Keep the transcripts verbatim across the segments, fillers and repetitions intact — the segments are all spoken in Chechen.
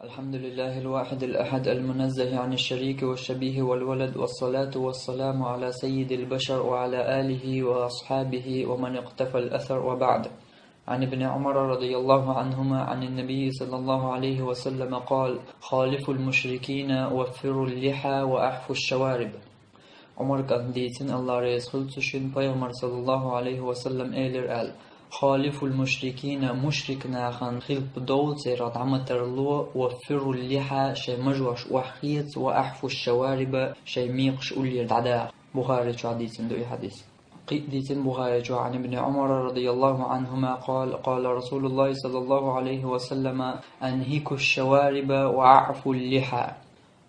الحمد لله الواحد الأحد المنزه عن الشريك والشبيه والولد، والصلاة والسلام على سيد البشر وعلى آله وأصحابه ومن اقتفى الأثر، وبعد. عن ابن عمر رضي الله عنهما عن النبي صلى الله عليه وسلم قال: خالفوا المشركين وفروا اللحى وأعفوا الشوارب. Ӏумар кӀанта дийцина, Аллах реза хуьлда цу шинна, пайхамар саллаллаху Ӏалайхи ва саллам элира аьлла: خالفوا المشركين, мушрик нахана хилпа довла, церах дӀа ма тарло, وفروا اللحى, шайн мажош охьахеца, وأعفوا الشوارب, шайн мекхаш уллера дӀадаха. Бухари чохь дийцина ду и хьадис. Кхин а дийцина Бухари чохь, عن ابن عمر رضي الله عنهما قال: قال رسول الله صلى الله عليه وسلم: أنهكوا الشوارب وأعفوا اللحى.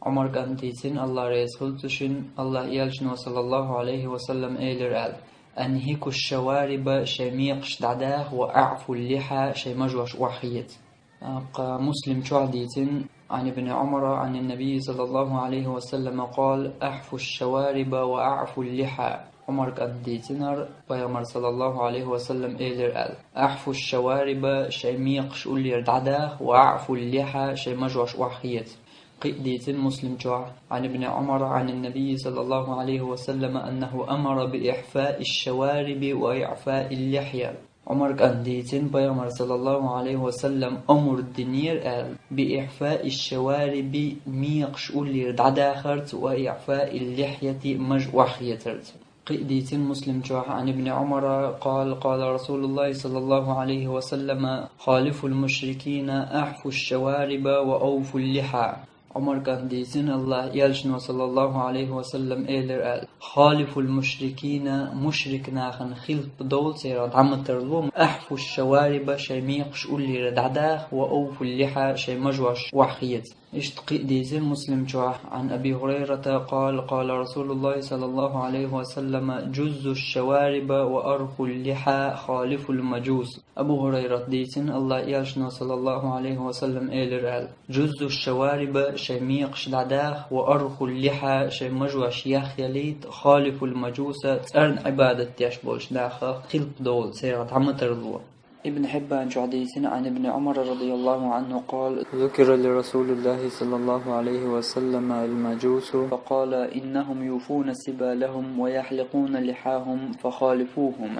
Ӏумар кӀанта дийцина, Аллах реза хуьлда цу шинна, Аллах элчано саллаллаху Ӏалайхи ва саллам элира аьлла: أنهكوا الشوارب, шайн мекхаш дӀадаха, وأعفوا اللحى, шайн мажош охьахеца. ТӀаккха Муслим чохь дийцина, عن ابن عمر عن النبي صلى الله عليه وسلم قال: أعفوا الشوارب وأعفوا اللحى. Ӏумар кӀанта дийцинарг, пайхамар саллаллаху Ӏалайхи ва саллам элира аьлла: أعفوا الشوارب, шайн мекхаш уллера дӀадаха, وأعفوا اللحى, шайн мажош охьахеца. Кхин а дийцина Муслим чохь, عن ابن عمر عن النبي صلى الله عليه وسلم أنه أمر بإعفاء الشوارب وإعفاء اللحية. Ӏумар кӀанта дийцина, пайхамар саллаллаху Ӏалайхи ва саллам омра динера аьлла: بإعفاء الشوارب, мекхаш уллера дӀадахарца, وإعفاء اللحية, маж охьахецарца. Кхин а дийцина Муслим чохь, عن ابن عمر قال: قال رسول الله صلى الله عليه وسلم: خالفوا المشركين، أعفوا الشوارب وأوفوا اللحى. Ӏумар кӀанта дийцина, Аллах элчано саллаллаху Ӏалайхи ва саллам элира аьлла: خالفوا المشركين, мушрик нахана хилпа довла, церах дӀа ма тарло, أعفوا الشوارب, шайн мекхаш уллера дӀадаха, وأوفوا اللحى, шайн мажош охьахеца. Иштта кхин а дийцина Муслим чохь, عن أبي هريرة قال: قال رسول الله صلى الله عليه وسلم: جزوا الشوارب وأرخوا اللحى، خالفوا المجوس. Абу Хурайрата дийцина, Аллах элчано саллаллаху Ӏалайхи ва саллам элира аьлла: جزوا الشوارب, шайн мекхаш дӀадаха, وأرخوا اللحى, шайн мажош яхъялийта, خالفوا المجوس, цӀерна Ӏибадат деш болчу нахах хилпа довла, церах дӀа ма тарло. Ибн Хьиббан чохь дийцина, عن ابن عمر رضي الله عنه قال: ذكر لرسول الله صلى الله عليه وسلم المجوس فقال: إنهم يوفون سبالهم ويحلقون لحاهم فخالفوهم.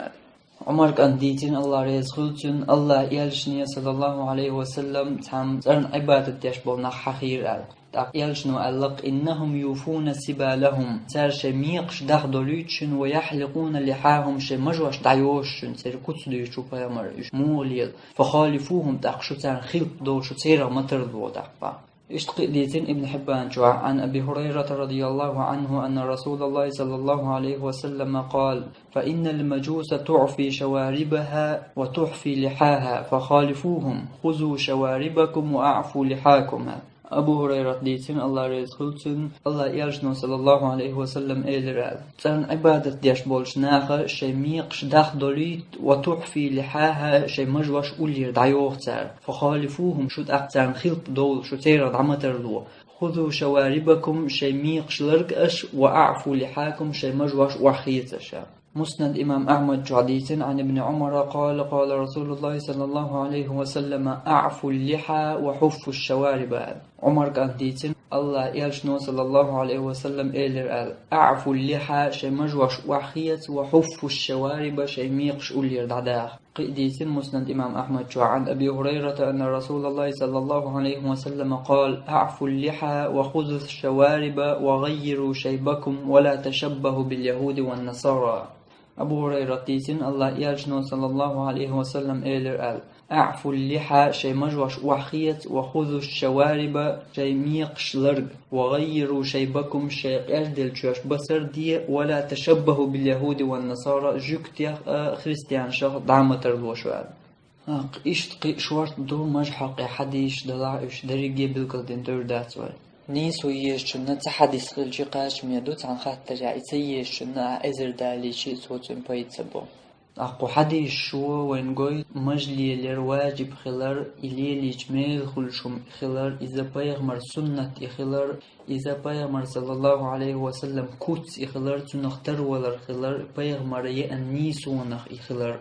Ӏумар кӀанта дийцина, Аллах реза хуьлда цунна, Аллах элчане саллаллаху Ӏалайхи ва саллам цхьамма цӀерна Ӏибадат деш болу нах хьахийра аьлла. ТӀаккха элчано аьлла-кх: إنهم يوفون سبالهم, цара шайн мекхаш дахдолуьйту шуна, ويحلقون لحاهم, шайн мажош дӀайохуш шуна, церан куц дуьйцуш ву пайхамар, уьш муха лела. فخالفوهم, тӀаккха шу царна хилпа довла, шу церах ма тарло тӀаккха. Иштта кхин а дийцина Ибн Хьиббан чохь, عن أبي هريرة رضي الله عنه أن رسول الله صلى الله عليه وسلم قال: فإن المجوس تعفي شواربها وتحفي لحاها، فخالفوهم، خذوا شواربكم وأعفوا لحاكم. Абу Хурайрата дийцина, Аллах реза хуьлда цунна, Аллах элчано саллаллаху Ӏалайхи ва саллам элира аьлла: цӀерна Ӏибадат деш болчу наха шайн мекхаш дахдолуьйту, وتحفي لحاها, шайн мажош уллера дӀайоху цара. فخالفوهم, шу тӀаккха царна хилпа довла, шу церах дӀа ма тарло. خذوا شواربكم, шайн мекхаш ларга аша, وأعفوا لحاكم, шайн мажош охьахеца аша. Муснад имам Ахьмад чохь дийцина, عن ابن عمر قال: قال رسول الله صلى الله عليه وسلم: أعفوا اللحى وحفوا الشوارب. Ӏумар кӀанта дийцина, Аллах элчано саллаллаху Ӏалайхи ва саллам элира аьлла: أعفوا اللحى, шайн мажош охьахеца, وحفوا الشوارب, шайн мекхаш уллера дӀадаха. Кхин а дийцина Муснад имам Ахьмад чохь, عن أبي هريرة أن رسول الله صلى الله عليه وسلم قال: أعفوا اللحى وخذوا الشوارب وغيروا شيبكم ولا تشبهوا باليهود والنصارى. Абу Хурайрата дийцина, Аллах элчано саллаллаху Ӏалайхи ва саллам элира аьлла: أعفوا اللحى, шайн мажош охьахеца, وخذوا الشوارب, шайн мекхаш ларга, وغيروا شيبكم, шайн къежделла чоьш басар де, ولا تشبهوا باليهود والنصارى, жуьгтех а, христианашах дӀа ма тарло шу аьлла. ТӀаккха иштта кхин а шорта ду, мажа хьокъехь хьадисаш делахь, уьш дерриге билгалдина девр дац вай. Нийсо езачунна цхьа хьадис хилча кхачаме ду, цхьана хаттарехь и ца езачунна ахь эзар далийча а цо цуьнан пайда ца бо. ТӀаккха кху хьадисашо вайна гойту мажа лелор важиб хилар, и лелийча мегар хуьлуш хӀума и хилар, иза пайхамар суннат и хилар, иза пайхамар саллаллаху Ӏалайхи ва саллам куц и хилар, цунах тарвалар хилар, пайхамара еана нийсонах и хилар.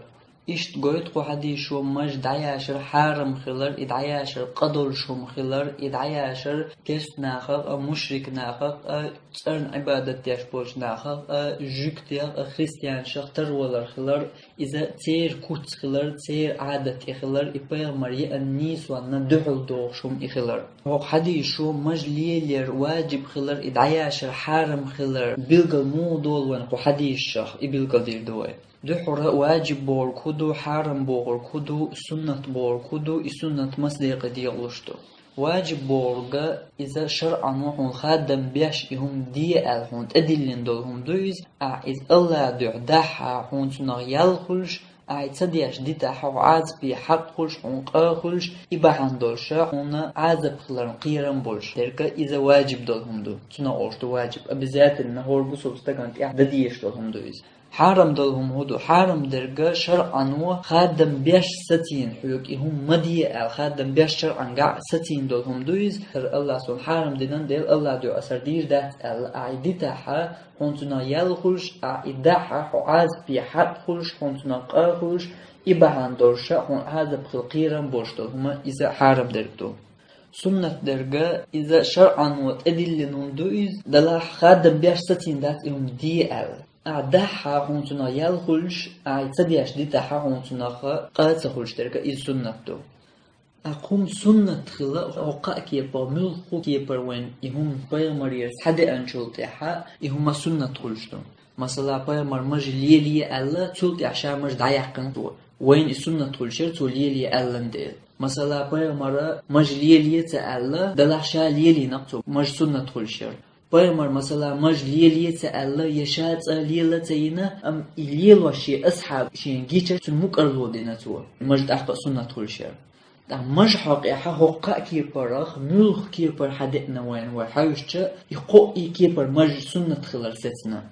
Иштта гойту кху хьадисо маж дӀаяшар хьарам хилар, и дӀаяшар къа долуш хӀума хилар, и дӀаяшар керста нахах а, мушрик нахах а, цӀарна Ӏибадат деш болчу нахах а, жуьгтех а, христианашах тарвалар хилар, иза церан куц хилар, церан Ӏадат тӀе хилар, и пайхамар еана нийсонна дуьхьал дохуш хӀума и хилар. ХӀокху хьадисо маж лелаяр ваджиб хилар, и дӀаяшар хьарам хилар билгал муха долу вайн кху хьадисашах, и билгал дийр ду вай. Дуьххьара ваджиб бохург хӀун ду, хьарам бохург хӀун ду, суннат бохург хӀун ду, и суннат маса декъе декъалуш ду. Ваджиб бохург иза шарӀано хьуна хадам беш и хӀума де аьлла хьуна тӀедиллина долу хӀума ду иза, ахь иза АллахӀан дуьхьа дахьа хьуна цунах ял хуьлуш, ахь и ца деш дитахь хьо Ӏазапе хьакъ хуьлуш, хьуна къа хуьлуш, и бахьана долуш хьуна Ӏазап хиларна кхерам болуш дерг иза ваджиб долу хӀума ду. Цунах олуш ду ваджиб. Обязательно хӀора бусалба стагана тӀехь дан дезаш долу хӀума ду иза. Хьарам долу хӀума хӀун ду? Хьарам дерг шарӀано хадам беш сацийна хьоьга и хӀума ма де аьлла, хадам беш шарӀангахь сацийна долу хӀума ду иза. ХӀара АллахӀа суна хьарам динан дела, АллахӀан дуьхьа ас хӀара дийр дац аьлла, ахь и дитахь, хьуна цунах ял хуьлуш, ахь и дахьа, хьо Ӏазапе хьакъ хуьлуш, хьуна цунах къа хуьлуш, и бахьана долуш хьуна Ӏазап хила кхерам болуш долу хӀума иза хьарам дерг ду. Суннат дерг иза шарӀано тӀедиллина хӀума ду иза, делахь хадам беш сацийна дац и хӀума де аьлла. Ахь дахьа хьуна цунах ял хуьлуш, ахь ца деш дитахь хьуна цунах къа ца хуьлуш дерг иза суннат ду. Ткъа хӀума суннат хила хӀокху кхаа кепара, муьлхха кепара вайн и хӀума пайхамарера схьадеанчул тӀаьхьа и хӀума суннат хуьлуш ду. Масала, пайхамар маж лелае аьлла, цул тӀаьхьа ша маж дӀаяьккхина цо. Вайна и суннат хуьлуш яра цо лелае аьллан дела. Масала, пайхамара маж лелае ца аьлла, делахь ша лелийнакх цо, маж суннат хуьлуш яра. Пайхамар, масала, маж лелае ца аьлла, я ша цкъа лела ца йина, амма и лелош шен асхьаб шен гича, цунна мукӀарло дина цо, маж тӀаккха а суннат хуьлуш яра. ТӀаккха мажа хьокъехь хӀокху кхаа кепарах муьлхха кепара хьадеана вайна вай хьаьвсича, и кхоъ и кепара маж суннат хилар сецна.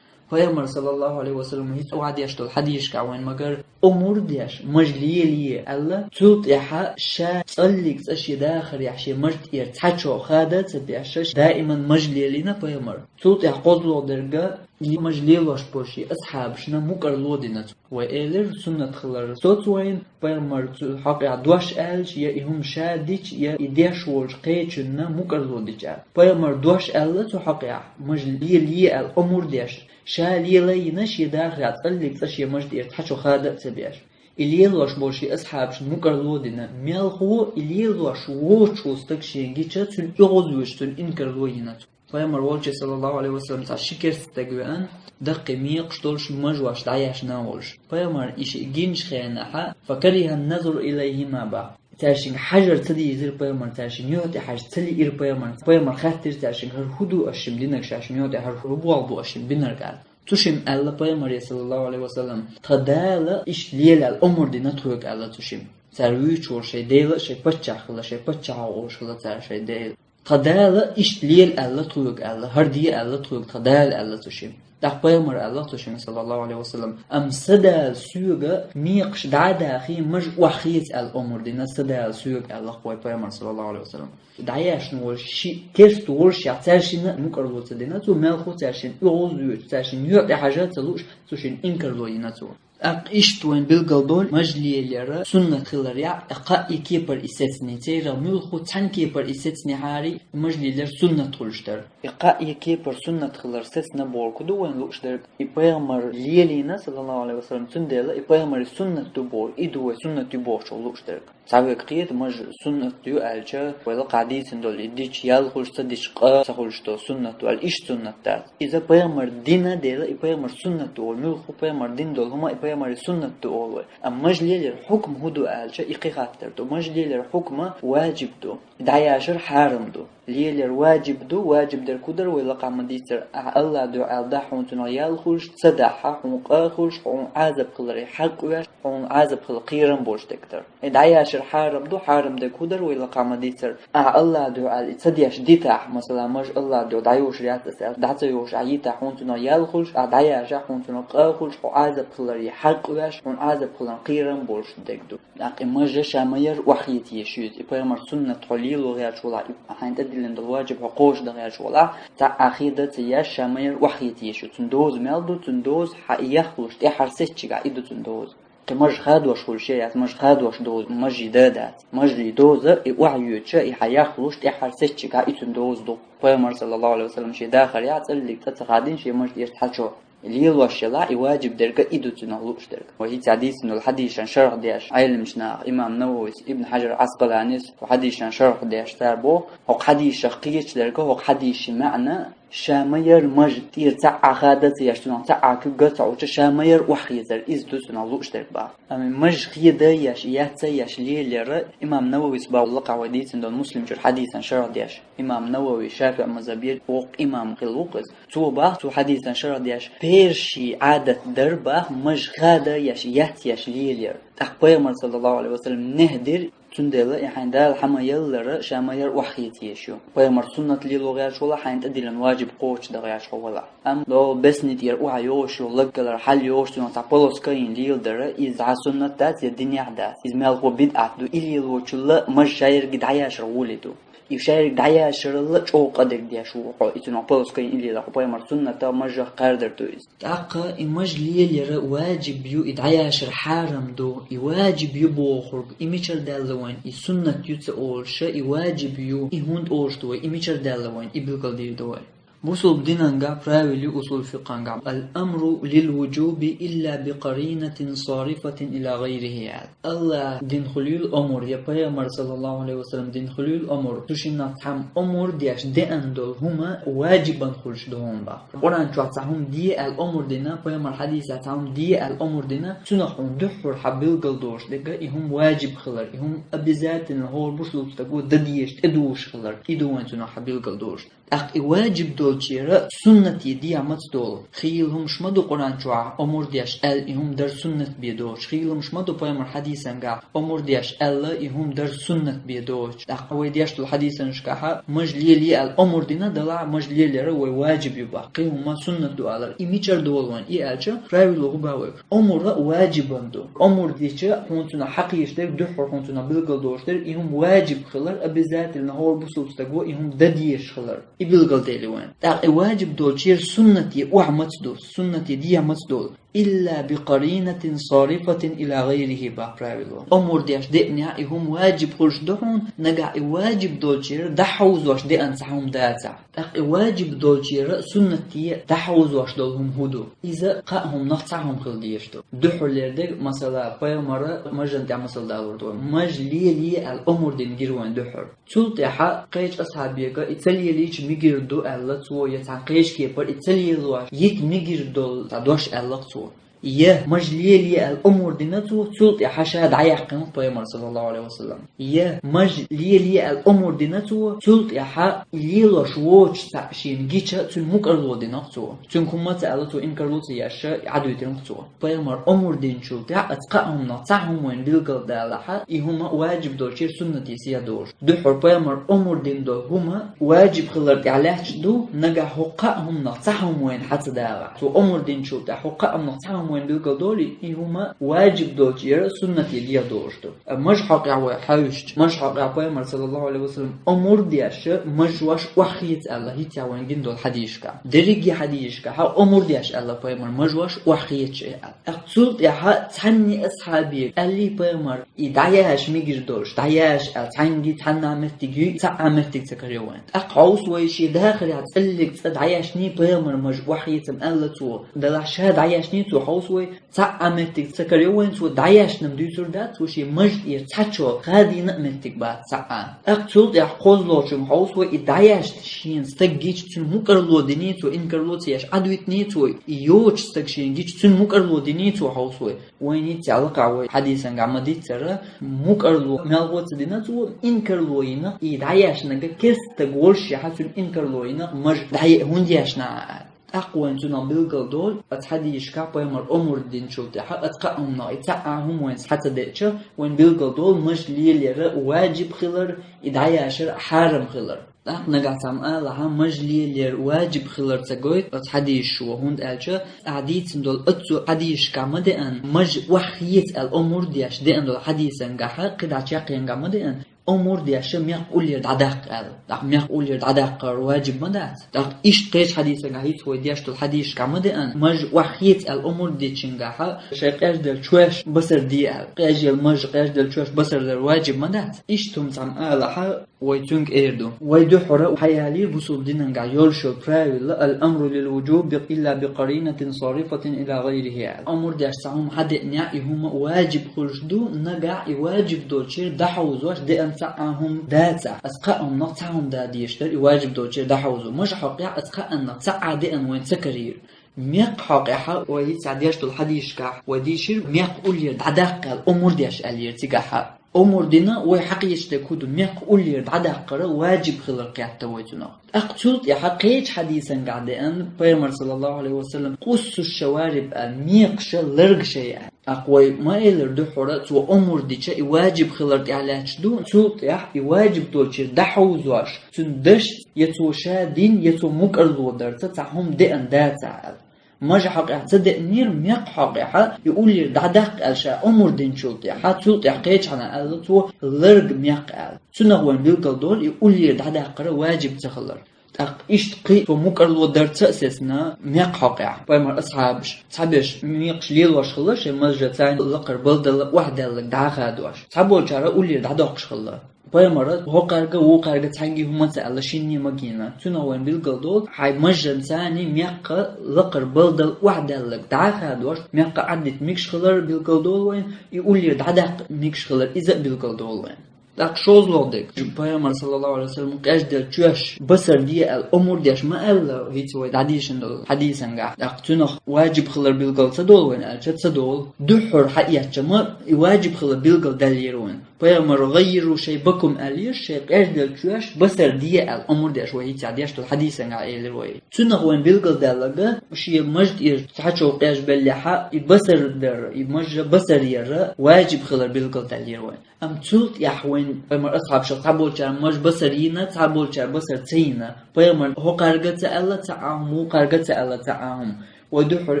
Пайхамар, саллаллаху Ӏалайхи ва саллам, хӀинца охьадеш долу хьадисашкахь вайна магар, омур деш, маж лелае аьлла, цул тӀаьхьа ша цкъаллиг цкъа шен дахарехь шен мажа тӀера цхьаччо хада а ца беш, даиман маж лелийна пайхамар. Цул тӀаьхьа кхозлагӀа дерг, и маж лелош болу шен асхьабашна мукӀарло дина цо. Вай элира суннат хилар соцу вайна, пайхамар цу хьокъехь дош аьлча, я и хӀума ша дича, я и деш волчу кхечунна мукӀарло дича аьлла. Пайхамар дош аьлла цу хьокъехь, маж лелае аьлла омур деш, ша лела а йина шен дахарехь цкъаллиг цкъа шен мажа тӀера цхьаччо хада а ца беш. И лелош болу шен асхьабашна мукӀарло дина, мелхо и лелош воцуш волу стаг шен гича, цуьнан оьгӀазвоьдуш, цуьнан инкарло йина цо. Пайхамар волчу, саллаллаху Ӏалайхи ва саллам, цхьа ши керста стаг веана, даккхий мекхаш долуш, мажош дӀаяшна а волуш. Пайхамар и шиъ гинчу хенахь, «факарихьа назур илайхьима» бах. Цаьршинга хьажар ца дийзира пайхамар, цаьршинна юьхь тӀе хьажа ца лиира пайхамар. Пайхамар хаьттира цаьршинга: «ХӀара хӀун ду аш шимма динарг, шаьш юьхь тӀе хӀара хӀун болх бу аш шимма бинарг?» аьлла. Цу шимма аьлла пайхамаре, саллаллаху Ӏалайхи ва саллам: «Тхан Дала иштта лела аьлла омур дина тхоьга», аьлла цу шимма. Цара вуьйцуш волу шайн Дела, шайн паччахь хила, шайн паччахьо олуш хила цара шайн Дела. «Тхан Дала иштта лела аьлла тхоьга», аьлла, «хӀара де аьлла тхоьга тхан Дала», аьлла цу шимма. ТӀаккха пайхамар аьлла цу шимма, саллаллаху Ӏалайхи ва саллам: «Амма сан Дала соьга мекхаш дӀа а дахий, маж охьахеца аьлла омур дина сан Дала соьга», аьлла вай пайхамар, саллаллаху Ӏалайхи ва саллам. ДӀаяшна волуш шиъ керста волушехь, цаьршинна а мукӀарло ца дина цо, мелхо цаьршинна оьгӀазвоьдуш, цаьршинна юьхь тӀе хьажа а ца лууш, цу шинна инкарло йина цо. ТӀаккха иштта вайн билгал долу маж лелаяр суннат хиларехь, кхаа и кепара и сецний, церан муьлхха цхьана кепара и сецнехьарий, маж лелаяр суннат хуьлуш дара. И кхаа и кепара суннат хилар сецна бохург ду вайн лууш дерг. И пайхамар лелийна, саллаллаху Ӏалайхи ва саллам, цундела и пайхамаран суннат ду бохург, и ду вай суннат ю бохучух лууш дерг. Цхьа вайга кхета, маж суннат ю аьлча, вай лакхахь дийцина долу и дича ял хуьлуш, ца дича къа ца хуьлуш долу суннат ду аьлла, иштта суннат дац. Иза пайхамар дина дела, и пайхамар суннат ду олу, муьлхха пайхамар дина долу хӀума и пайхамаран суннат ду олу вай. Амма маж лелаяр хьукма хӀун ду аьлча, и кхин хаттар ду. Маж лелаяр хьукма ваджиб ду, дӀаяшар хьарам ду. Лелаяр ваджиб ду, ваджиб дерг хӀун дара вай лакхахь ма дийццара, ахь АллахӀан дуьхьа аьлла дахь хьуна цунах ял хуьлуш, ца дахь хьуна къа хуьлуш, хьуна Ӏазап хиларе хьакъ веш, хьуна Ӏазап хила кхерам болуш дерг дара. И дӀаяшар хьарам ду, хьарам дерг хӀун дара вай лакхахь ма дийццара, ахь АллахӀан дуьхьа аьлла и ца деш дитахь, масала, маж АллахӀан дуьхьа дӀайошур яц аса аьлла, дӀа ца йошуш ахь йитахь хьуна цунах ял хуьлуш, ахь дӀаяшахь хьуна цунах къа хуьлуш, хьо Ӏазап хиларе хьакъ веш, хьуна Ӏазап хиларна кхерам болуш дерг ду. ТӀаккха и маж ша ма яра охьахета езаш иза, и пайхамаран суннат хьо лело гӀерташ валахь, и хьайна тӀедиллина долу ваджиб хьо кхочушдан гӀерташ валахь, цхьа а хеда ца еш ша ма яра охьахета езаш иза. Цуьнан доза мел ду, цуьнан доза хьан и яхлуш тӀаьхьара сецчигахь и ду цуьнан доза. Кхы маж хадош хуьлуш яц, маж хадош доза, мажий да дац. Мажлий доза, и охьайоьдуш, и хьан яхлуш, тӀаьххьара сеттачигахь и цуьнан доза ду. Пайхамар, саллаллаху алейхи ва саллям, шен дахарехь цӀаллиг тӀе ца хадийна шен мажа тӀера цхьачо. Лелош елахь, и ваджиб дерг и ду цунах лууш дерг. Вай хӀинца дийцина долу хьадисашна шарх деш, Ӏеламчу наха, имам Нававис, Ибн Хьаджар Ӏаскъаланис, хьадисашна шарх деш цара боху, хӀокху хьадисашах кхечу дерг, хӀокху хьадисийн маьӀна, ша ма яра мажа тӀера цхьа а хада ца еш, цунах цхьа а куьг ца Ӏуьттуш, ша ма яра охьахецар, иза ду цунах лууш дерг боху. Амма мажа хада еш, яц ца еш лелаяр, имам Нававис боху лакхахь вай дийцина долу Муслим чуьра хьадисашна шарх деш. Имам Навави, ШафиӀ мазхабера воккха имам хилла ву-кх иза. Цо боху цу хьадисашна шарх деш, персийн Ӏадат дара боху мажа хада еш, яц еш лелаяр. ТӀаккха Пайхамар, саллаллаху алейхи ва саллям, нехь дира, цундела и хьайн Дала хьан ма яллара, ша ма яра охьахеца езаш ю. Пайхамар суннат лело гӀерташ валахь, хьайна тӀедиллина ваджиб кхочушдан гӀерташ хьо валахь. Амма долу бесни тӀера охьайогӀуш йолу лаг ялар, хьал йогӀуш цунах цхьа полоска йина леладар, иза цхьа суннат дац я динехь дац. Иза мелхо бидӀат ду, и лелочул а мажа ша ерриге дӀаяшар гӀоле ду. И ша ерриге дӀаяшарал а чӀогӀа къа дерг деш ву хьо, и цунах полоска йина и лелар, хьо Пайхамар суннатах, мажах кхардар ду иза. ТӀаккха и мажа лелаяр ваджиб ю, и дӀаяшар хьарам ду, и ваджиб ю бохург, и мичара даьлла вайн, и суннат ю ца олуш, и ваджиб ю, и хӀунда олуш ду вай, и мичара даьлла вайн, и билгалдийр ду вай. Бусулба динангахь правила ю усул фикъхангахь: «Ал-амру лил-вуджуби илла би къаринатин сарифатин ила гӀайрихи», – аьлла. Аллах дина хуьлийла омра, я Пайхамар, саллаллаху алейхи ва саллям, дина хуьлийла омра, цу шиннах цхьамма омра деш деана долу хӀума ваджибан хуьлуш ду хьуна боху. Къуръан чохь цхьа хӀума де аьлла омра дина, Пайхамар хьадисехь цхьа хӀума де аьлла омра дина, цунах хьуна дуьххьара хьан билгалдош дерг, и хӀума ваджиб хилар, и хӀума обязательно хӀора бусулба стаго дан дезаш, тӀедужуш хилар, и ду вайн цунах хьан билгалдош. ТӀаккха и ваджиб долчеран суннате дехьа маца долу? Хийла хӀумаш ма ду Къуръан чохь, омра деш аьлла, и хӀума дар суннат бен доцуш. Хийла хӀумаш ма ду Пайхамар хьадисангахь, омра деш аьлла, и хӀума дар суннат бен доцуш. ТӀаккха вай деш долу хьадисанашкахь мажа лелае аьлла омра дина, делахь мажа лелаяр вай ваджиб ю боху, кхин хӀума суннат ду алар. И мичара долу вайн, и аьлча, правило хӀун боху вай? Омра ваджибан ду. Омра дича, хьуна цунах хьакхеташ дерг, дуьххьара хьуна цунах билгалдош дерг, и хӀума ваджиб хилар, обязательно хӀора бусулба стаго и хӀума дан дезаш хилар. И билгалдели вайн. ТӀаккха и ваджиб долчеран суннате охьа маца ду, суннате дехьа маца долу? Илла би къаринатин сарифатин ила гӀайрихи боху правило. Омра деш деанехь и хӀума ваджиб хуьлуш ду хьуна, нагахь и ваджиб долчеран дӀахьовзош деана цхьа хӀума дацахь. ТӀаккха и ваджиб долчеран суннате дӀахьовзош долу хӀума хӀун ду? Иза кхаа хӀуманах цхьа хӀума хила дезаш ду. Дуьххьарлера дерг, масала, Пайхамара мажан тӀехь масал далур ду вай. Мажа лелае аьлла омра дина гира вайн дуьххьара. Цул тӀаьхьа кхечу асхьабега и ца лелийча мегар ду аьлла цо, я цхьана кхечу кепара и ца лелош йита мегар долу цхьа дош аьлла-кх цо. Я мажа лелае аьлла омра дина цо, цул тӀаьхьа ша дӀаяьккхина-кх Пайхамар, саллаллаху алейхи ва саллям. Я мажа лелае аьлла омра дина цо, цул тӀаьхьа и лелош воцуш цхьаъ шена гича, цуьнан мукӀарло дина-кх цо. Цуьнга хӀумма а ца аьлла, цо инкарло ца еш, Ӏадуьйтина-кх цо. Пайхамар омра динчул тӀаьхьа оцу кхаа хӀуманах цхьа хӀума вайн билгалдалахь, и хӀума ваджиб долчеран суннате сехьа долуш. Дуьххьара Пайхамар омра дина долу хӀума ваджиб хилар тӀехь лаьтташ ду, нагахь хӀокху кхаа хӀуманах цхьа хӀума вайна хьа ца дагӀахь. Цо омра динчул тӀаьхьа хӀокху кхаа хӀуманах цхьа хӀума вайна билгалдолий, и хӀума ваджиб долчеран суннате дехьа долуш ду. Мажа хьокъехь вай хьаьвсича, мажа хьокъехь Пайхамар, саллаллаху алейхи ва саллям, омра деш, мажош охьахеца аьлла, хӀинца вайна гина долу хьадисашкахь. Дерриге хьадисашкахь омра деш аьлла Пайхамар, мажош охьахеца аьлла. ТӀаккха цул тӀаьхьа цхьанне а асхьабе аьллий Пайхамар, и дӀаяша мегар долуш, дӀаяша аьлла, цхьаьнгге цхьанна меттиг юй, цхьа а меттиг ца карайо вайн. ТӀаккха хьовса вай шен дахарехь цӀаллиг цӀа дӀаяшний Пайхамар мажа охьахецам аьлла цо. Делахь ша дӀаяшний цо, хьовса вай, цхьа а меттиг ца карайо вайн, цо дӀаяшна-м дуьйцур дац, цо шен мажа тӀера цхьачо хадийна а меттиг бац цхьа а. ТӀаккха цул тӀаьхьа кхозлагӀчунга хьовса вай, и дӀаяшна шена стаг гича, цуьнан мукӀарло диний цо, инкарло ца еш Ӏадвитиний цо, и йоцуш стаг шена гича, цуьнан мукӀарло диний цо, хьовса вай. Вайна хӀинца лакхахь вай хьадисангахь ма-дийццара, мукӀарло мелхо ца дина цо, инкарло йина, и дӀаяшнарг керста стаг волушшехь, цуьнан инкарло йина, мажа дӀаяа хӀунда яшна аьлла. ТӀаккха вайна цунах билгалдолу, оцу хьадисашкахь Пайхамар омра динчул тӀаьхьа оцу кхаа хӀуманах и цхьа а хӀума вайна схьа ца деъча, вайна билгалдолу мажа лелаяр ваджиб хилар, и дӀаяшар хьарам хилар. ТӀаккха нагахь цхьамма алахь, мажа лелаяр ваджиб хилар ца гойту оцу хьадисашо, хӀунда аьлча ахь дийцина долу оццу хьадисашкахь ма деана, мажа охьахеца аьлла омра деш деана долу хьадисангахь, кхидӀа чекхенгахь ма деана, омур деш мекх уллера дӀадаккха аьлла. ТӀаккха мекх уллера дӀадаккхар ваджиб ма дац. ТӀаккха иштта кхечу хьадисагахь хӀинца вай деш долу хьадисашкахь ма деана, мажа охьахеца аьлла омур дечуьнгахь, шайн къежделла чоьш басар де аьлла. Къежъелла мажа, къежделла чоьш басар дар ваджиб ма дац. Иштта хӀума цхьамма алахь, вай цуьнга эр ду. Вай дуьххьара хьаялийра бусулба динангахь йолуш йолу правило: «Ал-амру лил-вуджуб илла би къаринатин сарифатин ила гӀайрихи», аьлла. Омур деш цхьа хӀума хьадеънехь, и хӀума ваджиб хуьлуш ду, нагахь и ваджиб долчуьра дӀахьовзош деана цхьа а хӀума дацахь. Аса кхаа хӀуманах цхьа хӀума да дезаш дара и ваджиб долчуьра дӀахьовзо. Мажа хьокъехь аса кхааннах цхьа а деана вайна ца карийра. Мекх хьокъехь вай хӀинца деш долу хьадисашкахь вай дийшира, мекх уллера дӀадаккха аьлла, омур деш аьллера цигахь. Омур дина вай хьакхеташ дерг хӀун ду, мекх уллера дӀадаккхар ваджиб хилар кхетта вай цунах. ТӀаккха цул тӀаьхьа кхечу хьадисангахь деана, пайхамар, саллаллаху Ӏалайхи ва саллам, къуссуш шавариб аьлла, мекхаш ларгаш яй аьлла. ТӀаккха вай ма элира дуьххьара, цо омур дича и ваджиб хилар тӀехь лаьтташ ду, цул тӀаьхьа и ваджиб долчуьра дӀахьовзош, цуьнан дашца, я цо ша дина, я цо мукӀарло дарца цхьа хӀума деана дацахь аьлла. Мажа хьокъехь ца деънера, мекх хьокъехь и уллера дӀадаккха аьлла ша омур динчул тӀаьхьа, цул тӀаьхьа кхечахьана аьлла цо ларг мекх аьлла. Цунах вайн билгал долу и уллера дӀадаккхар ваджиб ца хилар. ТӀаккха иштта кхин цо мукӀарло дарца а сецна, мекх хьокъехь пайхамар асхьабаш цхьаберш мекхаш лелош хилла, шайн мажа царна лакхара балдалла охьадаьлларг дӀа а хадош. Цхьаболчара уллера дӀадоккхуш хилла. Пайхамара хӀокхаьрга, вукхаьрга цхьаьнгге хӀума ца аьлла, шинне ма гийна. Цунах вайн билгал долу, хьайн мажанца царна мекх лакхара балдалла охьадаьлларг дӀа а хадош, мекх Ӏаддита мегаш хилар билгал долу вайн, и уллера дӀадаккха мегаш хилар иза а билгал долу вайн. ТӀаккха шолгӀа дерг, пайхамар, саллаллаху Ӏалайхи ва саллам, къежделла чоьш басар де аьлла омур деш ма аьлла, хӀинца вай дӀадийшина долу хьадисангахь. ТӀаккха цунах ваджиб хилар билгал ца долу вайн аьлча, ца долу. Дуьххьара хьаэцча ма, и ваджиб хилар билгал даьллера вайн. Пайхамар: «ГӀаййиру шайбакум», аьллера, шайн къежделла чоьш басар де аьлла омур деш вай хӀинца деш долу хьадисангахь элира вай. Цунах вайн билгалдаьлларг, шен мажа тӀера цхьа чов къежбеллехь, и басар дар, и мажа басар яр ваджиб хилар билгалдаьллера вайн. Амма цул тӀаьхьа вайн пайхамар асхьабашах цхьаболчара мажа басар йина, цхьаболчара басар ца йина. Пайхамар хӀокхаьрга ца аьлла цхьа а хӀума, вукхаьрга ца аьлла цхьа а хӀума. Вай дуьххьара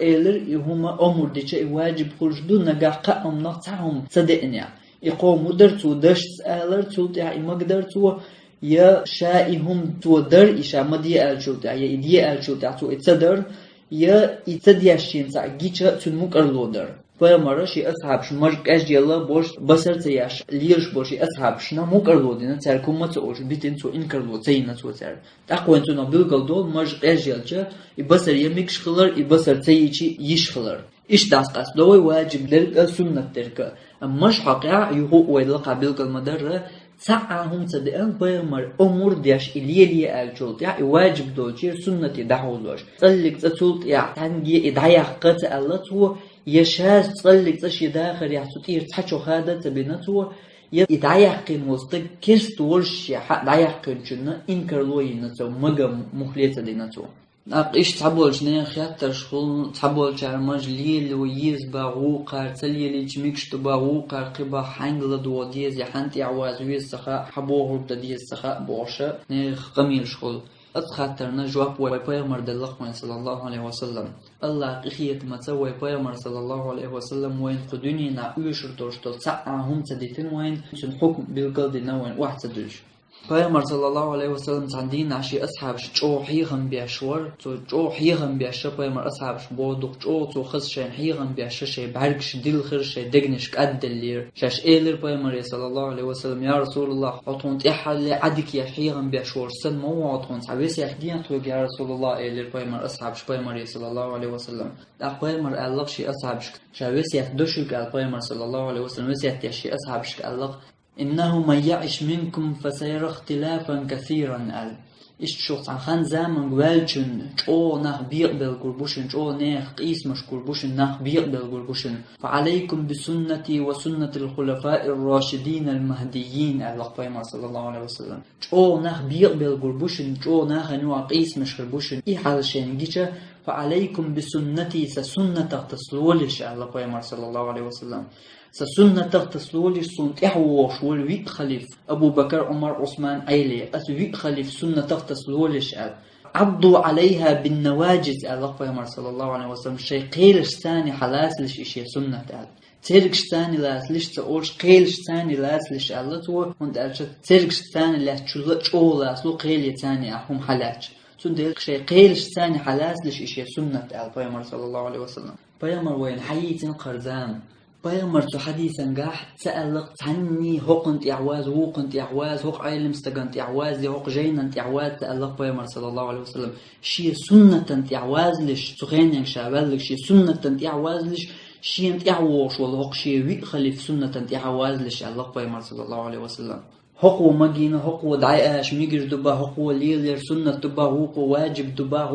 элира, и хӀума омур дича и ваджиб хуьлуш ду, нагахь кхаа хӀуманах цхьа хӀума ца деънехь. И кхо хӀума дар цо дашца алар, цул тӀаьхьа и магадар цо, я ша и хӀума цо дар, и ша ма де аьллачул тӀаьхьа, я и де аьллачул тӀаьхьа цо и ца дар, я и ца деш шена цхьаъ гича цуьнан мукӀарло дар. Пайхамара шен асхьабаш мажа къежъелла болуш, басар ца еш лелаш болу шен асхьабашна мукӀарло дина, цаьрга хӀума ца олуш битина цо, инкарло ца йина цо цаьрга. ТӀаккха вайн цунах билгал долу, мажа къежъелча, и басар я мегаш хилар, и басар ца йича йиш хилар. Иштта дӀасакъастадо вай ваджиб дерг а, суннат дерг а. Амма мажа хьокъехь, юха а вай лакхахь билгал ма-дарра, цхьа а хӀума ца деана, пайхамар омур деш и лелае аьллачул тӀаьхьа, и ваджиб долчуьра суннате дӀахьовзош. ЦӀаллиг цӀа цул тӀаьхьа цхьаьнгге и дӀаяккха ца аьлла цо, я шаьш цӀаллиг цӀа шен дахарехь цу тӀера цхьа чов хада ца бина цо, я и дӀаяьккхина волу стаг керста волуш шен хьаъ дӀаяьккхинчунна инкарло йина цо, мага мухле ца дина цо. ТӀаккха иштта цхьаболчу нехан хеттарш хуьлу, цхьаболчара мажа лело еза боху вукхара, ца лелийча мегаш ду боху вукхара, кхин боху хьаьнга ладогӀа деза, я хьанна тӀехь ваза веза ца хаьа, хьан бохург дан деза ца хаьа бохуш, нехан къамелаш хуьлу. Оцу хаттарна жоп вай пайхамар делла-кх вайн, саллаллаху Ӏалайхи ва саллам. АллахӀан къинхетамца вай пайхамар, саллаллаху Ӏалайхи ва саллам, вайна кху дуьненахь оьшур долуш долу цхьа а хӀума ца дитина вайна, цуьнан хьукм билгал а дина вайна охьа ца дуьллуш. Пайхамар, саллаллаху Ӏалайхи ва саллам, цхьана дийнахь шен асхьабашка чӀогӀа хьехам беш вара. Цо чӀогӀа хьехам беш, пайхамар асхьабашка боху дукха чӀогӀа цо хаза шайна хьехам беш, шайн бӀаьргаш дилхира, шайн дегнаш кӀадделлера. Шаьш элира пайхамаре, саллаллаху Ӏалайхи ва саллам: «Я РасулаллахӀ, хьо тхуна тӀаьххьарле Ӏадика еш хьехам беш волуш санна ма ву хьо, тхуна цхьа весет дехьа тхоьга, я РасулаллахӀ», — элира пайхамар асхьабаша пайхамаре, саллаллаху Ӏалайхи ва саллам. ТӀаккха пайхамар аьлла-кх шен асхьабашка: «Ша весет до шуьга», — аьлла пайхамар, саллаллаху Ӏалайхи ва саллам, весет деш шен асхьабашка аьлла-кх: «Иннаху ман яӀиш минкум фасаяра ихтилафан касиран», — аьлла. Иштта шух цхьана хан-заманга ваьллачунна чӀогӀа нах бекъабелла гур бу шуна, чӀогӀа нехан къийсамаш гур бу шуна, нах бекъабелла гур бу шуна. «Фа Ӏалайкум би суннати ва суннатил хулафаир рашидинал махдиййин», — аьлла-кх пайхамар, саллаллаху Ӏалайхи ва саллам. ЧӀогӀа нах бекъабелла гур бу шуна, чӀогӀа нахана юкъахь къийсамаш хир бу шуна. И хьал шайна гича, «Фа Ӏалайкум би суннати», сан суннатах тасалолаш, аьлла пайхамар, саллаллаху Ӏалайхи ва саллам. Сан суннатах тасалолаш, суна тӀаьхьа вогӀуш волу виъ халифа, Абу Бакар, Ӏумар, Ӏусман, Ӏели, аса виъ халифа суннатах тасалолаш аьлла. «Ӏадду Ӏалайха бин наваджиз», аьлла пайхамар, саллаллаху Ӏалайхи ва саллам, шайн кхелашца хьалацалаш и шен суннат аьлла. Цергашца лацалаш ца олуш, кхелашца лацалаш аьлла цо, хӀунда аьлча цергашца лаьцначул а чӀогӀа лацало кхелаца а хӀума хьалаьцча. Цундела шайн кхелашца хьалацалаш и шен суннат аьлла пайхамар, саллаллаху Ӏалайхи ва саллам. Пайхамар вайна хьайийцина кхарзам. Пайхамар цу хьадисангахь ца аьлла цхьанний хӀокхунна тӀехь ваз, вукхунна тӀехь ваз, хӀокху Ӏелам стагана тӀехь ваз, я хӀокху жайнана тӀехь ваз ца аьлла пайхамар, саллаллаху Ӏалайхи ва саллам. Шен суннатана тӀехь вазалаш, цу хенахь ша ваьлларг шен суннатана тӀехь вазалаш, шена тӀехь вогӀуш волу хӀокху шен виъ халиф суннатана тӀехь вазалаш аьлла пайхамар, саллаллаху Ӏалайхи ва саллам. ХӀокхо магийна, хӀокхо дӀаяхьаш мегар ду бах, хӀокхо лелаяр суннат ду бах, вукхо ваджиб ду бах,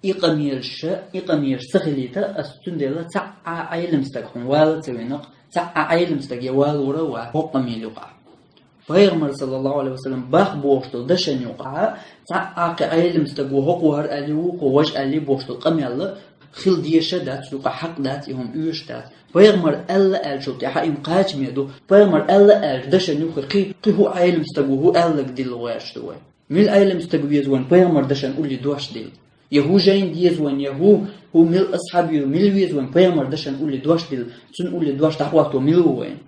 и къамелаш, и къамелаш ца хилийта, ас цундела цхьа а Ӏелам стаг хьуна вала ца винакх, цхьа а Ӏелам стаг я валора а вац хӀокху къамел юкъахь. Пайхамар, саллаллаху Ӏалайхи ва саллам, бах бохуш долу дашан юкъахь, цхьа а кхин Ӏелам стаг ву, хӀокхо хӀара аьлли, вукхо важа аьлли бохуш долу къамел хила дезаш а дац, юкъахь хьакъ дац, и хӀума оьшуш дац. Пайхамар аьлла аьллачул тӀаьхьа и кхачаме ду, пайхамар аьлла аьллачу дашан юххе кхин, кхин хӀун Ӏелам стаг ву, хӀун аьлларг дилла гӀерташ ду вай. Мила Ӏелам стаг веза вайн пайхамар дашан улле дош дилла? Я хӀун жайна деза вайн, я хӀун, хӀун мила асхьаб ю, мила веза вайн пайхамар дашан улле дош дилла, цуьнан улле дош дӀахӀотто мила ву вайн?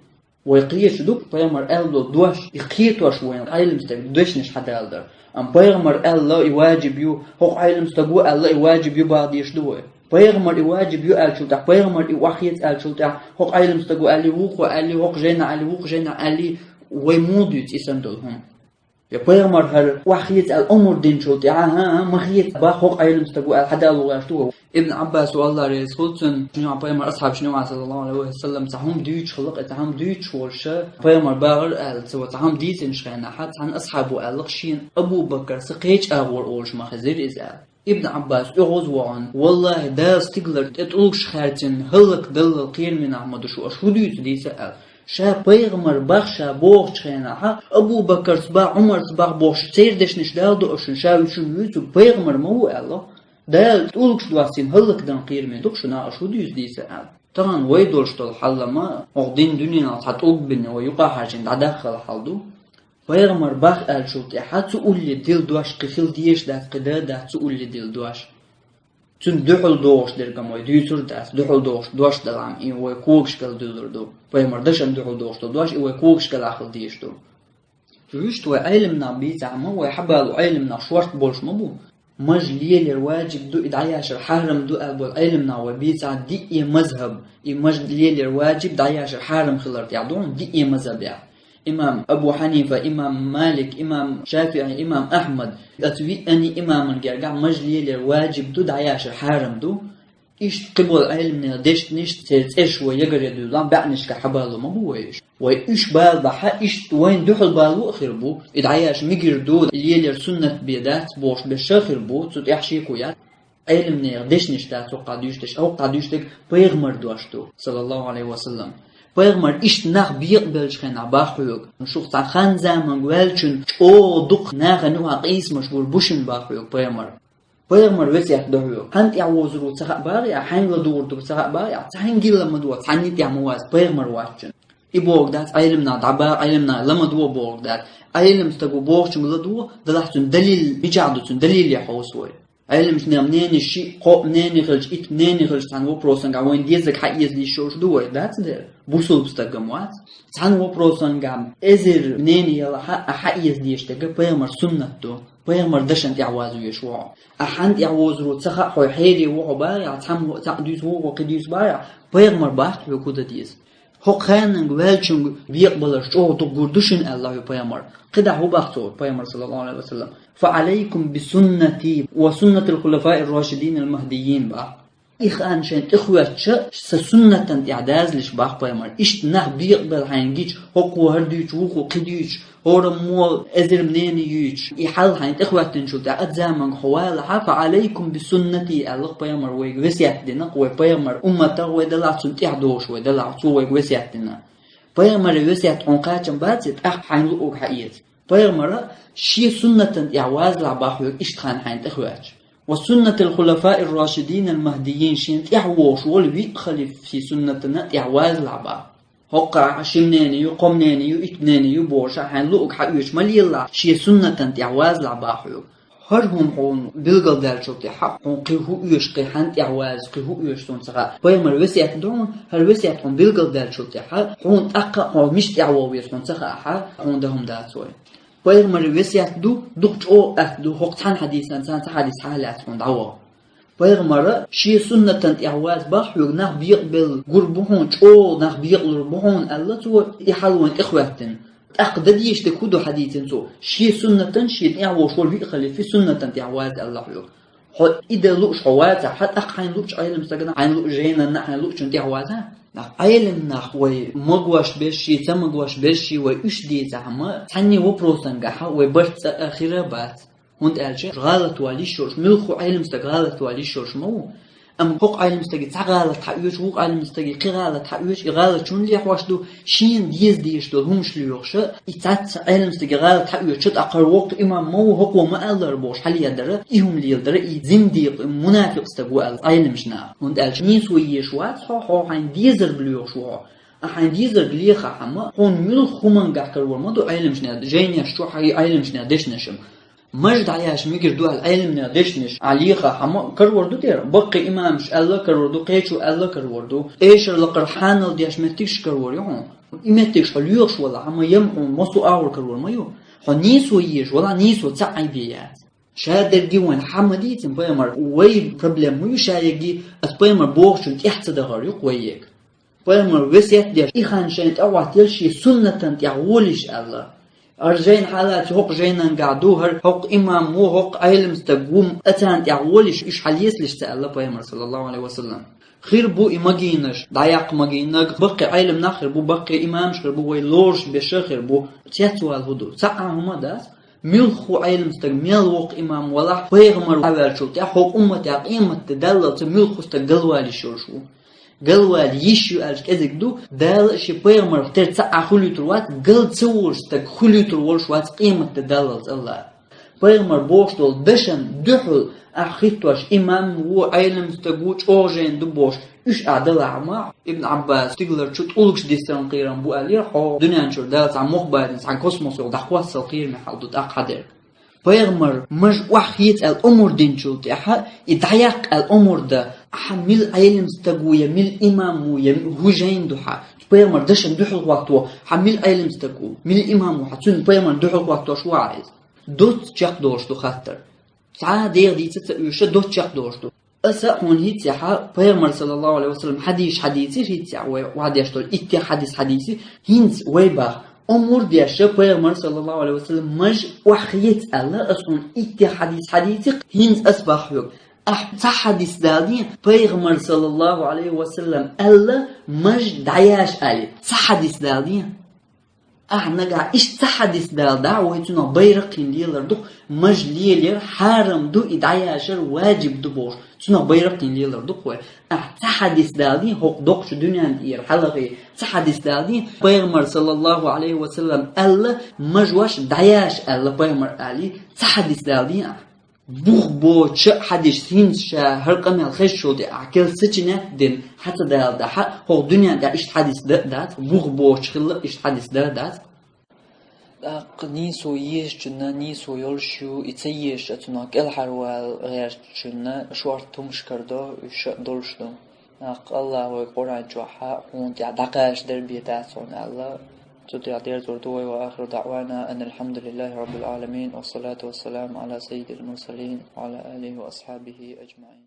Вай кхеташ ду, пайхамар аьлла долу дош, и кхетош вайн Ӏелам стаг дешнаш хьадала дара. Амма пайхамар аьлла и ваджиб ю, хӀокху Ӏелам стаг ву аьлла и ваджиб ю баха дезаш ду вай. Пайхамар и ваджиб ю аьллачул тӀаьхьа, пайхамар и охьаэца аьллачул тӀаьхьа, хӀокху Ӏелам стаг ву аьлли, вукхо аьлли, хӀокху жайна аьлли, вукху жайна аьлли, вай муха дуьйцу и санна долу хӀума? Я пайхамар хӀара охьаэца аьлла омра динчул тӀаьхьа, хӀан, ма хета бах хӀокху Ӏелам стаг ву аьлла хьадала гӀерташ ду вай. Ибн Ӏаббас, Аллах реза хуьлда цунна, шен пайхамар асхьабашна юкъахь, саллаллаху Ӏалайхи ва саллам, цхьа хӀума дуьйцуш хилла, и цхьа хӀума дуьйцуш волуш, пайхамар бахара аьлла, цо цхьа хӀума дийцинчу хенахь, цхьана асхьабо аьлла, шена Абу Бакар сан кхечу агӀор олуш ма хезира иза аьлла. Ибн Ӏаббас оьгӀаз вахана, валлахӀи, Дала стигалара тӀе тӀулгаш хаьрцина, хӀаллакдаллал кхерамехь ма ду шу, аша хӀун дуьйцу дийца аьлла. Ша пайхамар бах ша бохучу хенахь, Абу Бакарс бах, Ӏумарс бах бохуш, церан дешнаш дала ду аша, ша вуьшун вуьйцу, пайхамар ма ву аьлла. Дала тӀулгаш доссийна хӀаллакдан кхераме ду-кх шуна, аша хӀун дуьйцу дийца аьлла. Тахана вай долуш долу хьал-м, хӀокху дин дуьненал цхьа тӀулг бина вай юкъахь хьаьжжина дӀадаххал хьал ду. Пайхамар бах аьллачул тӀаьхьа цу улле дилла дош кхин хила дезаш дац, кхин дан дац цу улле дилла дош. Цунна дуьхьал догӀуш дерг-м вай дуьйцур дац, дуьхьал догӀуш дош далахь-м и вай когашкал дуьллур ду. Пайхамар дашан дуьхьал догӀуш долу дош и вай когашкалахь хила дезаш ду. Вуьшта вай Ӏелам нах бийцахь-м, вай хьабалу Ӏелам нах шорта болуш ма бу. Маж лелаяр ваджиб ду, и дӀаяшар хьарам ду аьлла болу Ӏелам нах вай бийцахь диъе мазхӀаб, и маж лелаяр ваджиб, дӀаяшар хьарам хилар тӀехь ду хьуна диъе мазхӀабехь. Имам Абу Хьанифа, имам Малик, имам ШафиӀи, имам Ахьмад, оцу виъанний имаман гергахь маж лелаяр ваджиб ду, дӀаяшар хьарам ду. Иштта кхиболу Ӏелам нехан дешнаш, церан цӀераш вай ягаре дуьйлахь, баьӀнашка хьабало ма бу вай уьш. Вай уьш бала бахьа, иштта вайна дуьхьал бало а хир бу, и дӀаяш мегар ду, лелаяр суннат бен дац бохуш берш а хир бу, цу тӀехь шеко яц. Ӏелам нехан дешнаш дац хӀокху дуьйцуш дерш, хӀокху дуьйцуш дерг пайхамар дош ду, саллаллаху Ӏалайхи ва саллам. Пайхамар иштта нах бекъабеллачу хенахь бах хьоьга, шух цхьа хан-заманга ваьллачун чӀогӀа дукха нахана юкъахь къийсамаш гур бу шуна бах хьоьга пайхамар. Пайхамар весет до хьоьга. Хьан тӀехь вовзар ву ца хаьа бах ахь, хьаьнга ладугӀур ду ца хаьа бах ахь, цхьаьнгге ла ма догӀу, цхьанна тӀехь ма ваза пайхамар воцчун. И бохург дац, Ӏелам нах дӀабаха, Ӏелам нах ла ма догӀу бохург дац. Ӏелам стаг ву бохучунга ладогӀа, делахь цуьнан далил мичахь ду, цуьнан далиле хьовса вай. Ӏелам нехан мнени шиъ, кхоъ мнени хилча, итт мнени хилча, цхьана вопросангахь вайна дезарг хьаэца дезаш йолуш ду вай, дац дера? Бусулба стаг-м вац. Цхьана вопросангахь эзар мнени ялахь а, ахь хьаэца дезаш дерг пайхамар суннат ду. Пайхамар дашан тӀехь ваза везаш ву хьо. Ахь хьан тӀехь вовзар ву ца хаьа, хьо хьере ву хьо бах ахь, цхьаммо цхьаъ дуьйцу, вукхо кхин дуьйцу бах ахь, пайхамар бах хьоьга хӀун дан деза. ХӀокху хананга ваьллачунга бекъабаларш чӀогӀа дукха гур ду шуна аьлла хьоьга пайхамар. КхидӀа хӀун бах цо пайхамар, саллаллаху Ӏалайхи ва саллам? Фа Ӏалайкум би суннати ва суннатил хулафаир рашидинал махдийин бах. И хан шайн тӀехӀоьттича, сан суннатан тӀехь дазалаш бах пайхамар. Иштта нах бекъабелла хьайна гича, хӀокхо хӀара дуьйцу, вукхо кхин дуьйцу, хӀораммо эзар мнени юьйцуш, и хьал хьайна тӀехӀоьттинчул тӀаьхьа, оцу заманга хьо валахь, фа Ӏалайкум би суннати аьлла пайхамар вайга весет дина, вай пайхамар умматах вай далахь, цунна тӀехь догӀуш вай далахь, цо вайга весет дина. Пайхамаре весет хьуна кхачам бац, тӀаккха хьайна луург хьаэца. Пайхамара шен суннатан тӀехь вазалахь бах хьоьга иштта хан хьайна тӀехӀоьттича. Ва суннатил хулафаир рашидинал махдийин, шен тӀехь вогӀуш волу виъ халиф шен суннатана тӀехь вазалахь бах. ХӀокхо ахь ши мнени ю, кхо мнени ю, итт мнени ю бохуш, ахь хьайна луург хьаоьцуш ма лелалахь, шен суннатан тӀехь вазалахь бах хьоьга. ХӀара хӀума хьуна билгалдаьллачул тӀехьа, хьуна кхин хӀу оьшу, кхин хьан тӀехь ваза, кхин хӀу оьшу цунна ца хаьа. Пайхамар весет ду хьуна, хӀара весет хьуна билгалдаьллачул тӀехьа, хьуна тӀаккха хьо мишта тӀехь вогӀу веза хьуна ца хаахь, хьуна дан хӀума дац вай. Пайхамар весет ду, дукха чӀогӀа атта ду, хӀокху цхьана хьадисан цхьана цхьа хьадис хьалаьцна хьуна дӀавогӀу. Пайхамара шен суннатан тӀехь ваза бах хьоьга, нах бекъабелла гур бу хьуна, чӀогӀа нах бекъалур бу хьуна аьлла, цо и хьал вайна тӀехӀоьттина. ТӀаккха дан дезаш дерг хӀу ду хьадийцина цо? Шен суннатан, шен тӀехь волуш волу виъ халифи суннатан тӀехь ваза аьлла хьоьга. Хьо и дан лууш хьо вацахь, тӀаккха хьайна луучу Ӏелам стагана, хьайна луучу жайнанна, хьайна луучунна тӀехь ваза? Нах Ӏелам нах вай магош берш, шен ца магош берш, вай уьш дийцахь ма, цхьанне вопросангахь вай барт цӀа а хир а бац. ХӀунда аьлча гӀалат вала йиш йолуш, муьлхха Ӏелам стаг гӀалат вала йиш йолуш ма ву. Амма хӀокху Ӏелам стаге цхьа гӀалат хьаоьцуш, вукху Ӏелам стаге кхин гӀалат хьаоьцуш, и гӀалат чунна лехьош ду, шена деза дезаш долу хӀумаш лоьхуш, и цхьацца Ӏелам стаге гӀалат хьаоьцуш, тӀаккха хӀара воккха имам ма ву, хӀокхо ма аьллара бохуш хьалаьдара, и хӀума леладара, и зиндикъ, и мунафикъ стаг ву аьлла Ӏеламчу наха. ХӀунда аьлча нийсо езаш вац хьо, хьо хьайна дезарг лоьхуш ву хьо. Ахьа хьайн дезарг лехахь ма, хьуна муьлхха хӀумангахь карор ма ду Ӏеламчу нехан жайнаш чохь, хьайн Ӏеламчу нехан дешнаш ма. Маж дӀаяш мегар ду аьлла Ӏеламнехан дешнаш ахьа лехахь ма, карор ду тера? Баккхий имамаш аьлла карор ду, кхечо аьлла карор ду. Эшар лакхара хьанал деш меттигаш карор ю хьуна. И меттигаш хьо лоьхуш валахь ма, ям хьуна массо а агӀор карор ма ю. Хьо нийсо езаш валахь, нийсо цхьа Ӏайбе яц. Ша дерриге вайна хьа ма дийцина пайхамар, вай проблема ма ю ша ерриге, ас пайхамар бохучун тӀехь ца дахар ю вай ерг. Пайхамар весет деш, и хан шайна тӀехӀоттаелла шен суннатан тӀехь волуш аьлла. ХӀара жайна хьалаца хӀокху жайнангахь ду, хӀара хӀокху имам ву, хӀокху Ӏелам стаг ву, а царна тӀехь волуш, уьш хьалъецалаш ца аьлла пайхамар, саллаллаху Ӏалайхи ва саллам. Хир бу и магийнаш, дӀаяккха магийнарг, баккхий Ӏелам нах хир бу, баккхий имамаш хир бу, вай лоруш беша хир бу. Цецвала хӀу ду? Цхьа а хӀума дац. Муьлхха Ӏелам стаг, мел воккха имам валахь, пайхамар ваьллачул тӀехь хӀокху умматехь къематде даллалца муьлхха стаг галвала йиш йолуш ву. Галвала йиш ю аьлча кӀезиг ду, Дала а шен пайхамарх тера цхьа а хуьлуьйтур вац, гал ца волуш стаг хуьлуьйтур волуш вац къематде даллалц Аллах. Пайхамар бохуш долу дашан дуьхьал ахь хӀиттош имам ву, Ӏелам стаг ву, чӀогӀа жайна ду бохуш, уьш ахь далахь ма, Ибн Ӏаббас стигалара чу тӀулгаш диссалан кхерам бу аьллера, хьо дуьнен чуьра Дала цхьа мохк баьдина, цхьа космосехь дӀахӀоссал кхераме хьал ду тӀаккха хьан дерг. Пайхамар маж охьахеца аьлла омра динчул тӀаьхьа, и дӀаяккха аьлла омра дан, хьан мила Ӏелам стаг ву я мила имам ву я хӀу жайна ду хьан? Пайхамар дашан дуьхьал хӀотто, хьан мила Ӏелам стаг ву, мила имам ву хьан? Цуьнан пайхамарна дуьхьал хӀоттош ву ахь иза? Доцца чекхдолуш ду хаттар. Цхьа а дегӀан дийца ца оьшу, доцца чекхдолуш ду. Аса а хьуна хӀинцца яхьа, пайхамар, саллаллаху Ӏалайхи ва саллам, хьадисаш хьадийцира хӀинцца яхьа, вай охьадеш долу иттех хьадис хьадийцира, хӀинцца вай баха. Омра деш пайхамар, саллаллаху Ӏалайхи ва саллам, маж охьахеца аьлла, аса хьуна иттех хьадис хьадийцира, хӀинцца аса баха хьоьга. Ахь цхьа хьадис даладин, пайхамар, саллаллаху Ӏалайхи ва саллам, аьлла, маж дӀаяш али. Цхьа хьадис даладин. Ахь нагахь иштта цхьа хьадис даладахь, вай цунах байракхин лелар ду-кх, маж лелаяр хьарам ду, и дӀаяшар ваджиб ду бохуш, цунах байракхин лелар ду-кх вай. Ахь цхьа хьадис даладин, хӀокху доккхачу дуьнен тӀера хьалхе цхьа хьадис даладин, пайхамар, саллаллаху Ӏалайхи ва саллам, аьлла, мажош дӀаяш аьлла пайхамар али, цхьа хьадис даладин ахь. Бух боцуш а хьадис хӀинца ша хӀара къамел хезчул тӀе ахь кел сачинет а дина, хьа ца даладахь, хӀокху дуьнен тӀехь иштта хьадис дан а дац, бух боцуш хилла иштта хьадис дан а дац. ТӀаккха нийсо езачунна нийсо йолуш ю, и ца езачу а цунах кӀелхьарвала гӀертачунна шорта хӀумаш карадо, уьш а долуш ду. ТӀаккха Аллах вай Къуръан чохь хьуна тӀехь дӀакхача дерг бен дац хьуна аьлла, цу тӀехь дерзор ду вай. Ва ахиру даъвана анил хьамдулиллахи раббил Ӏаламин, ва салату ва саламу Ӏала саййидил мурсалин, ва Ӏала алихи ва асхьабихи аджмаин.